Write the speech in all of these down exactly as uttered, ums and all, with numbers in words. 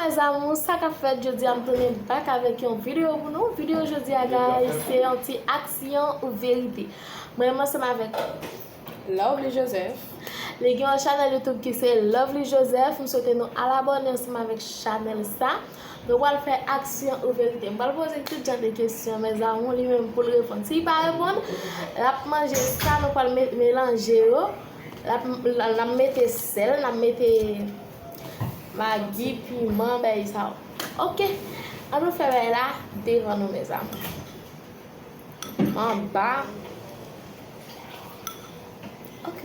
Mes amours, sa k ap fèt? Jodi a m tounen back avèk yon videyo pou nou. Videyo jodi a, guys, se yon ti aksyon ou verite. Mwen menm ansanm avèk Lovely Joseph. Li gen yon chanèl YouTube ki se Lovely Joseph. M swete nou al abòne ansanm avèk chanèl sa. Nou pral fè aksyon ou verite. M pral poze tout jan de kesyon, mes amours, li menm pou l reponn. Si l pa reponn, l ap manje sa, nou pral me-, melanje yo. L ap, l ap mete sèl, l ap mete magi, piman, bagay sa yo. Ok, ann nou fè bagay la devan nou, mes amours. Anba. Ok.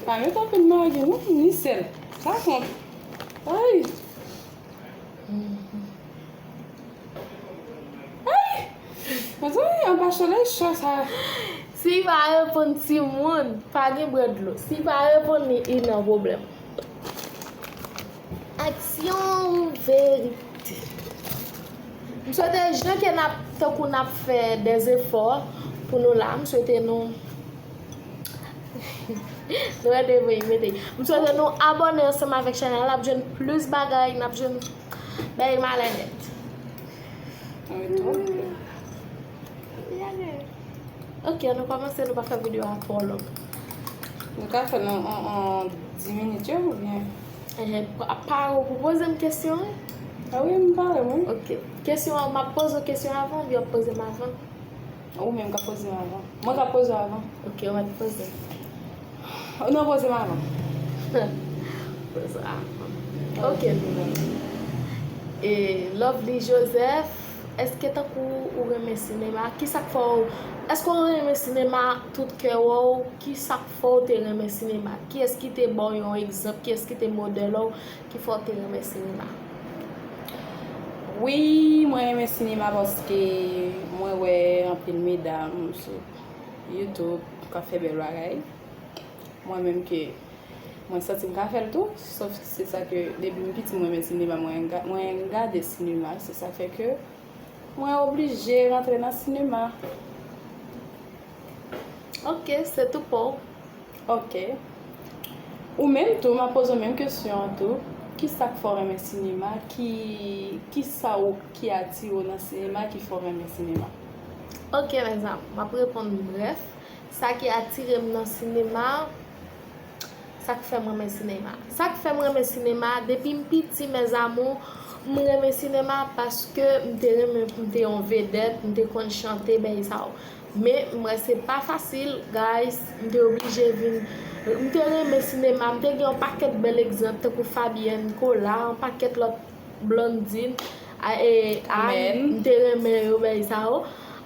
Pa met anpil magi, non, ni sèl. Sa kont. Ay. Ay! Mezanmi, anba chalè cho sa. Si l pa reponn timoun, pa gen bwè dlo. Si l pa reponn li, li nan pwoblèm. Aksyon ou verite? M swete jan ke n ap, tankou n ap fè dèzefò pou nou la, m swete nou, nou rete vre mete. M swete nou abòne ansanm avèk chanèl la, n ap jwenn plis bagay, n ap jwenn bagay malè nèt. Wi, twòp. Ok, ann nou kòmanse, nou pa fè videyo a twò long. Nou ka fè l an, an, an dis minit yo, oubyen? Enhen, pa, pa ou pou poze m kesyon, wi? A wi, m pare, wi. Ok. Kesyon an, m ap poze w kesyon avan, oubyen w ap poze m avan? Ou menm k ap poze m avan. Mwen k ap poze w avan. Ok, ou mèt poze. Non, poze m avan. Poze avan. Ok. E, Lovely Joseph, èske tankou ou renmen sinema? Kisa k fè w, èske w renmen sinema tout kè w? Kisa k fè w te renmen sinema? Kiyès ki te ba w yon egzanp? Kiyès ki te modèl w ki fè w te renmen sinema? Wi, mwen renmen sinema paske mwen wè anpil medam sou YouTube k ap fè bèl bagay. Mwen menm ke mwen santi m ka fè l tou, sòf se sa ke depi m piti mwen renmen sinema, mwen ga-, mwen gade sinema, se sa k fè ke mwen oblije rantre nan sinema. Ok, se tou pou w. Ok. Ou menm tou, m ap poze w menm kesyon an tou. Kisa k fè w renmen sinema? Ki, kisa w, ki atire w nan sinema, ki fè w renmen sinema? Ok, mes amours, m ap reponn brèf. Sa ki atire m nan sinema, sa k fè m renmen sinema. Sa k fè m renmen sinema, depi m piti, mes amours, m renmen sinema paske m te renmen, m te yon vedèt, m te konn chante, bagay sa yo. Men, m wè se pa fasil, guys, m te oblije vin, m te renmen sinema, m te gen yon pakèt bèl egzanp, tankou Fabienne, Nicolas, yon pakèt lòt Blondine, a, e, Anne, m te renmen yo, bagay sa yo.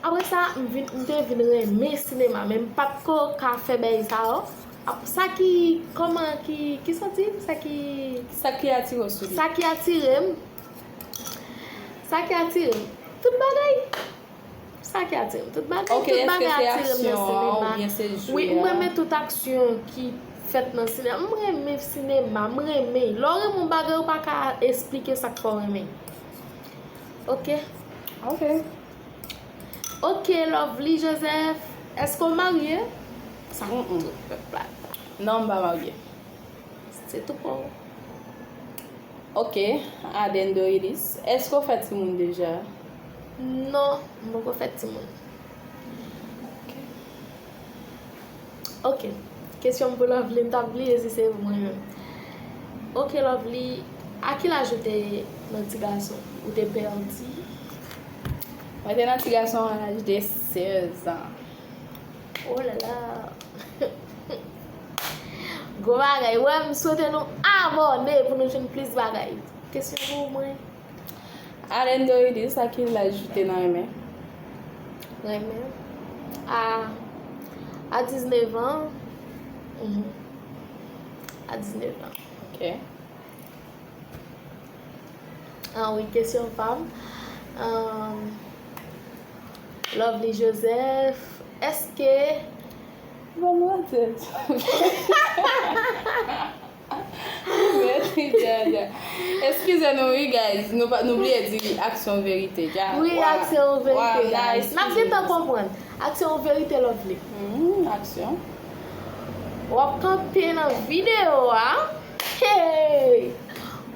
Apre sa, m vin, m te vin renmen sinema, men m pa t ko ka fè bagay sa yo. Ap, sa ki, kòman, ki, ki soti? Sa ki, sa ki atire w sou li? Sa ki atire m? Sa ki atire m? Tout bagay. Sa ki atire m? Tout bagay, tout bagay atire m nan sinema. Wi, m renmen tout aksyon ki fèt nan sinema. M renmen sinema, m renmen. Lè w renmen yon bagay, ou pa ka esplike sa k fè w renmen. Ok? Ok. Ok, Lovely Joseph, èske w marye? Sa k tou pèp la. Non, m pa marye. Se tou pou w. Ok, Aden Doridis, èske w fè timoun deja? Non, m poko fè timoun. Ok. Ok. Kesyon m pou Lovely, m t ap bliye si se mwen menm. Ok, Lovely, a ki laj ou te nan ti gason? Ou te pèdi? Mwen te nan ti gason a laj de sèz an. Oh la la. Gwo bagay. Wè, m swete nou abòne pou nou jwenn plis bagay. Kesyon pou mwen. Alendo Idris, a ki laj ou te nan renmen? Renmen? A, a diznèf an. Mhm. A diznèf an. Ok. Ah wi, kesyon pa m. Ahn, Lovely Joseph, èske Ban nou tèt. Eskize nou, wi, guys. Nou pa, nou bliye di aksyon verite. Ja, wi, wa, aksyon verite, wa, guys. N ap gentan konprann. Aksyon verite, Lovely. Mhm, aksyon. W ap kanpe nan videyo a. Hey!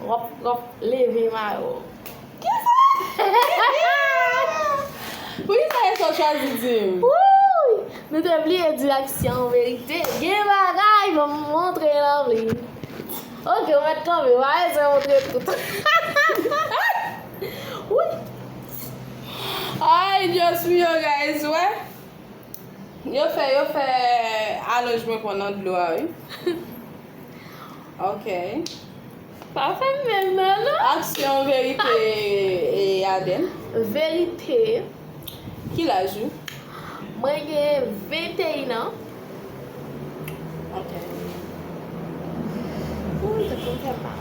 W ap, w ap leve mayo. Kisa? Poukisa Esau chwazi di m? Wouy! Nou te bliye di aksyon verite. Gen bagay, ban m montre Lovely. Ok, ou mèt kanpe, ou pa bezwen montre tout. Wouy! Ay, Dios mío, guys, wè. Yo fè, yo fè alonj mwen pran nan dlo a, wi. Ok. Pa fè m menm nan, non. Aksyon verite, e, Aden. Verite. Ki laj ou? Mwen gen venteyen an. Ok. Ooh, tèt mwen fè mal.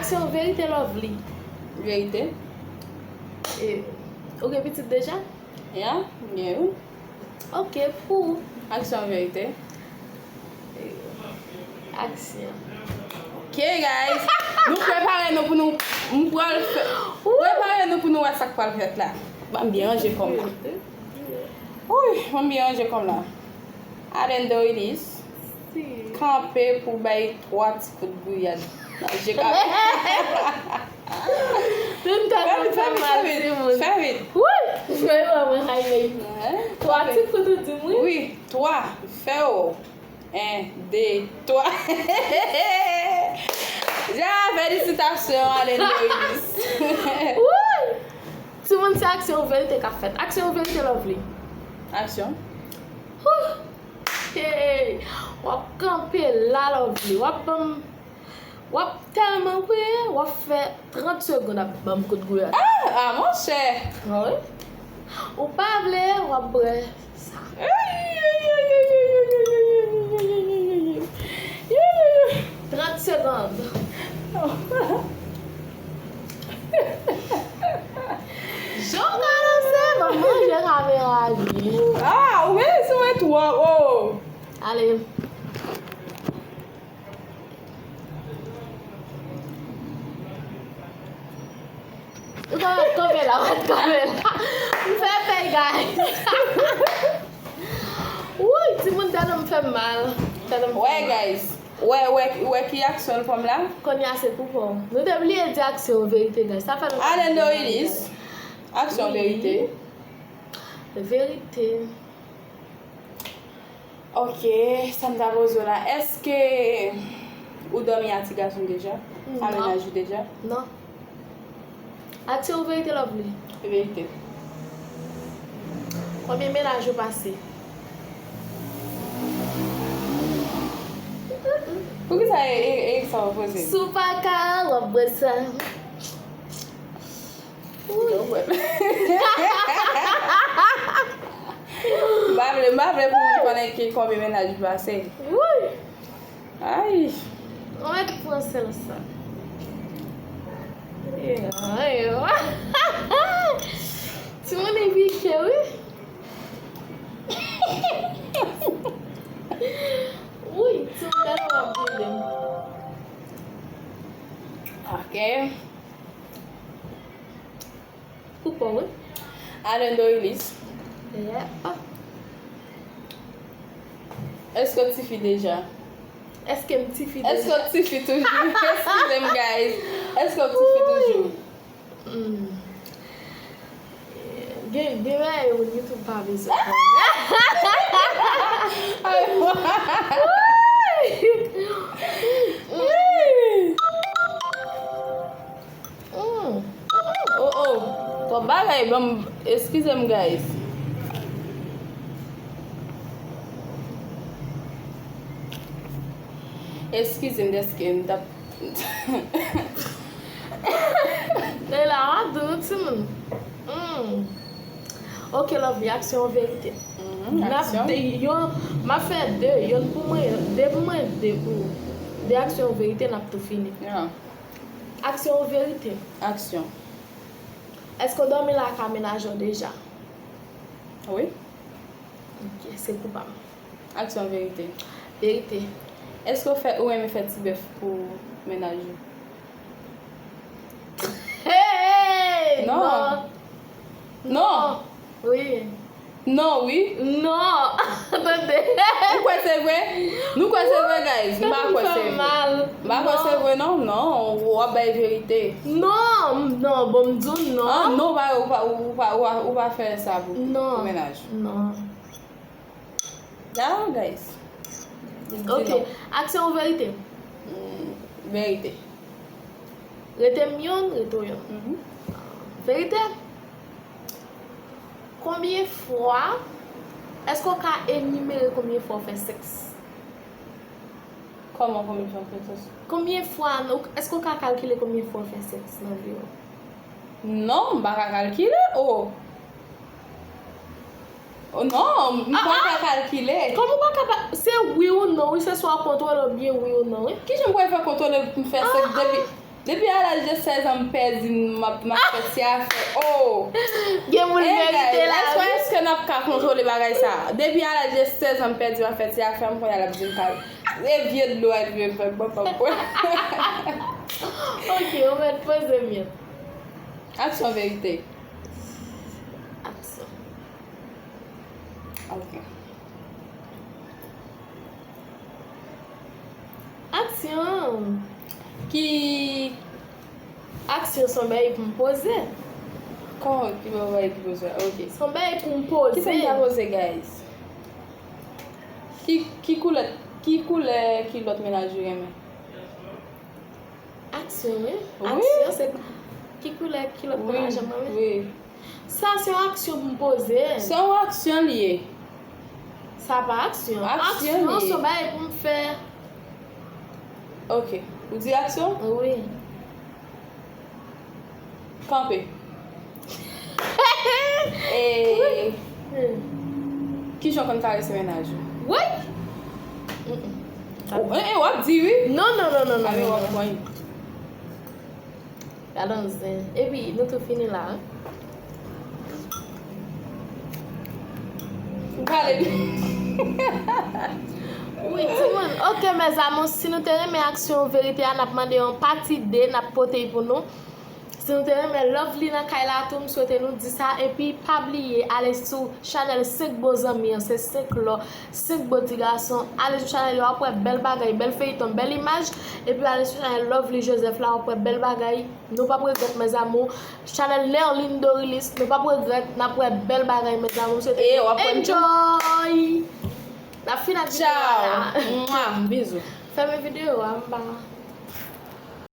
Aksyon verite, Lovely. Verite. E, ou gen pitit deja? Ya, m gen youn. Ok, pou. Aksyon verite. Aksyon. Ok, guys. Nou prepare nou pou nou. M pral fè. Prepare nou pou nou wè sa k pral fèt la. Ban m byen ranje kò m la. Wi, ban m byen ranje kò m la. Aden Doridis. Si. Kanpe pou bay twa ti kout gouyad nan je kamera. Tout tèt mwen fè mal, timoun. Fè vit, fè vit. Wi! Fè yo mwen kay vey. Twa ti kout ou di m, wi. Wi, twa. Fè yo. En, de, twa. Ja, felisitasyon, Aden Doridis. Wi! Timoun, se aksyon verite k ap fèt. Aksyon verite, Lovely. Aksyon. Hey! W ap kanpe la, Lovely. W ap ban m W ap tèlman kriye, w ap fè trant segonn ap ban m kout gouyad. Ah, ah, monchè! Ah wi. Ou pa vle, w ap bwè sa. Trant segonn. Jan w ka danse, ban m manje kamera a, wi. Ah, ou mèt sou mwen twòp, oh! Ale. Ou pa mèt kanpe la, ou mèt kanpe la. M fè pè, guys. Wouy, timoun, tèt m fè m mal. Tèt m fè m mal. Wè, guys. Wè, wè, wè ki aksyon l pran m la? Kounye a se pou kò w. Nou te bliye di aksyon verite, guys. Sa fè nou Aden Doridis. Aksyon verite. Verite. Ok, sa m ta poze w la, èske ou dòmi a ti gason deja? Non. A mennaj ou deja? Non. Aksyon ou verite, Lovely? Verite. Konbyen mennaj ou pase? Poukisa e, e, e sa w poze m? Si w pa ka, w ap bwè sa. Wi. M pa vle, m pa vle pou moun konnen ki konbyen mennaj m pase. Wi. Ay. Mwen pran sèl sa. Ay. Timoun e pike, wi. Wi, timoun, gade w ap brule m. Ok. Pou kò w, wi. Aden Doridis. Yep. Èske w tifi deja? Èske m tifi deja? Èske w tifi toujou? Eskize m, guys. Èske w tifi toujou? Hmm. Gen, gen bagay yo, YouTube pa bezwen konnen. Ay, wa. Wi. Mm. Oh, oh. Twòp bagay, ban m, eskize m, guys. Eskize m dèske m t ap. E la, w ap di nou, timoun. Mm. Ok, Lovely, aksyon ou verite? Mhm, n ap aksyon. De, yon, m ap fè de, yonn pou mwen, de pou mwen, de pou ou. De aksyon ou verite, n ap tou fini. Yeah. Aksyon ou verite? Aksyon. Èske w dòmi la ak mennaj ou deja? Wi. Ok, se kou pa m. Aksyon, verite? Verite. Èske w fè, ou renmen fè ti bèf pou Mennaj ou. Hey! Non. Non. Wi. Non, wi. Non. Tande. Nou kwè se vre? Nou kwè se vre, guys? M pa kwè se vre. M pa kwè se vre, non? Non, w ap bay verite. Non, non, bon, m di w non. Ah, non, ou pa, ou pa, ou pa, ou pa, ou pa fè sa pou, Non. Pou mennaj. Non. Ah, guys. Li di Ok. Non. Aksyon ou verite? Mm, verite. Rete m yonn, rete w yonn. Mhm. Verite? Konbyen fwa, èske w ka enimere konbyen fwa w fè sèks? Kòman, konbyen fwa w fè sèks? Konbyen fwa, èske w ka kalkile konbyen fwa w fè sèks nan vi w? Non, m pa ka kalkile. Oh. Oh, non, m pa ka kalkile. Kòman w pa ka pa, se wi ou non, wi, se swa w kontwole oubyen wi ou non, wi. Kijan m pral fè kontwole m fè sèks depi, depi a laj de sèz an m pèdi, m ap, m ap fè ti afè. Oh! Gen moun Hey, verite guys, la, èske, wi. Èske n ap ka kontwole bagay sa? Depi a laj de sèz an m pèdi, m ap fè ti afè, m konnen l ap di m kal. E vye dlo ak vye fè, bon, bon, bon. Ok, ou mèt poze m yo. Aksyon, verite? Aksyon. Ok. Aksyon. Ki Aksyon se yon bagay pou m poze. Kòman ki bagay ki poze? Ok. Se yon bagay pou m poze. Ki sa m ta poze, guys? Ki, ki koulè, ki koulè kilòt mennaj ou renmen? Aksyon, wi. Wi. Aksyon, se ki koulè kilòt mennaj ou renmen? Wi. Sa se yon aksyon pou m poze. Se yon aksyon li ye. Sa pa aksyon. Aksyon li ye. Se yon bagay pou m fè. Ok. Ou di aksyon? Wi. Kanpe. E kijan w konn karese mennaj ou? Wi. Ou, e, e, w ap di wi. Non, non, non, non, non. Amen, w ap Non. Pran. Gade yon zen. Epi, nou tou fini la, wi. Ou pale. Wi, timoun. Ok, mes amours, si nou te renmen aksyon verite a, n ap mande yon pati de, n ap pote l pou nou. Si nou te renmen Lovely nan kay la tou, m swete nou di sa. Epi, pa bliye, ale sou chanèl senk bon zanmi an, se senk lò, senk bon ti gason. Ale sou chanèl yo, w ap wè bèl bagay, bèl feyton, bèl imaj. Epi, ale sou chanèl Lovely Joseph la, w ap wè bèl bagay. Nou p ap regrèt, mes amours. Chanèl Nerline Dorilis, nou p ap regrèt, n ap wè bèl bagay, mes amours. M swete nou enjoy. N ap fin ak videyo a la. Tchao. Mwa, bizou. Fèmen videyo a, m pa.